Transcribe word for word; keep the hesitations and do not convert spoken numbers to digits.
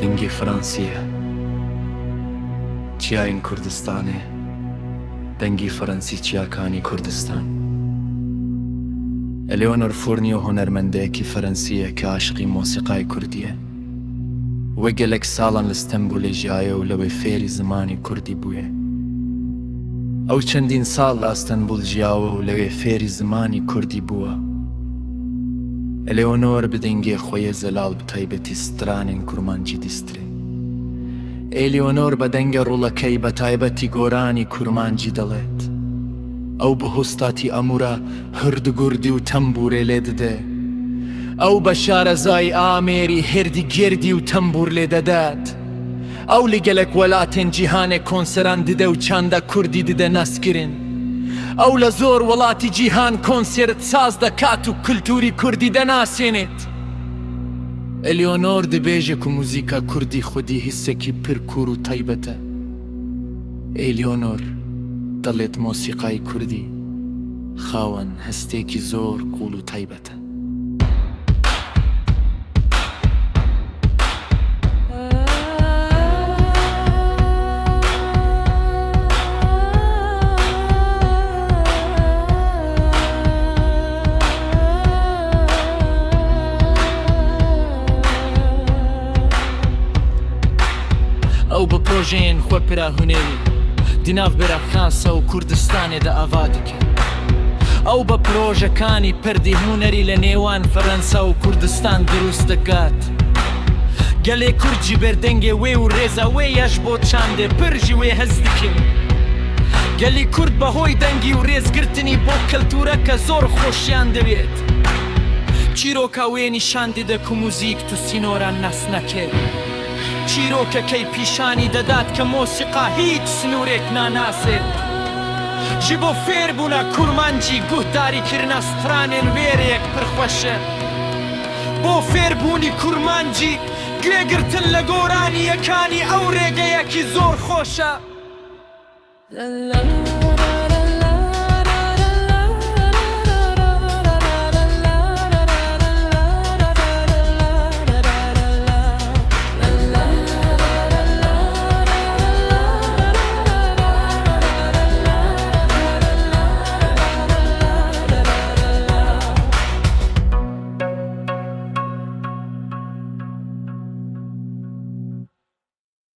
Dengê Fransî ye çiyayên Kurdistanê, dengî Fransî çiyakanî Kurdistan. Eleonor Fournier hunermendeyekî Fransî ye ke aşiqî mosîqayê Kurdî ye. Wê gelek salan li Stenbolê jiyaye û lewê fêrî zimanî Kurdî bûye. Ew çendîn sal li Stenbol jiyawe û lewê fêrî zimanî Kurdî bûwe. Eleonor bi dengê xwe yê zelal bi taybetî stranên kurmancî dîstirê. Eleonor bi dengê rûlekey bi taybetî goranî kurmancî dilet. Ew bi hostatî amûra hurdgurdî û tembûrê lê dide. Ew bi şarezayî Amêrî hêrdî gêrdî û tembûr lê dedet. Ew li gelek welatên cîhanê konseran dide û çanda Kurdî dide naskirin. Ew li zor welatî cîhan konsert saz dekat û kultûrî Kurdî denasênêt. Eleonor dibêje ku muzîka Kurdî xwedî hisekî pir kûr û taybet e. Eleonor, dilêt mosîqayê Kurdî, xawen hestêkî zor qûl û taybet e. Ew bi projeyên xwe pira hunerî di navbera Fransa û Kurdistanê de ava dike. Ew bi projekanî pir di hunerî li nêwan Fransa û Kurdistan dirust dikat. Gelê Kurd jî ber dengê wê û rêza wê ya ji bo çandê pir ji wê hez dikin. Gelî Kurd bi hoy dengî û rêzgirtinî bo kultûreke zor xweşiyan divêt. Çîroka wê nîşan dide ku muzîk tu sînoran nas nake. Çîrokekey pîşanî dedat ke mosîqa hîç sinûrêk nanase. Ji bo fêrbûna kurmancî guhdarîkirina stranên vê rêyek pir xweş e. Bo fêrbûnî kurmancî, guêgirtin li goranî yekanî ew rêgeyekî zor xweş e.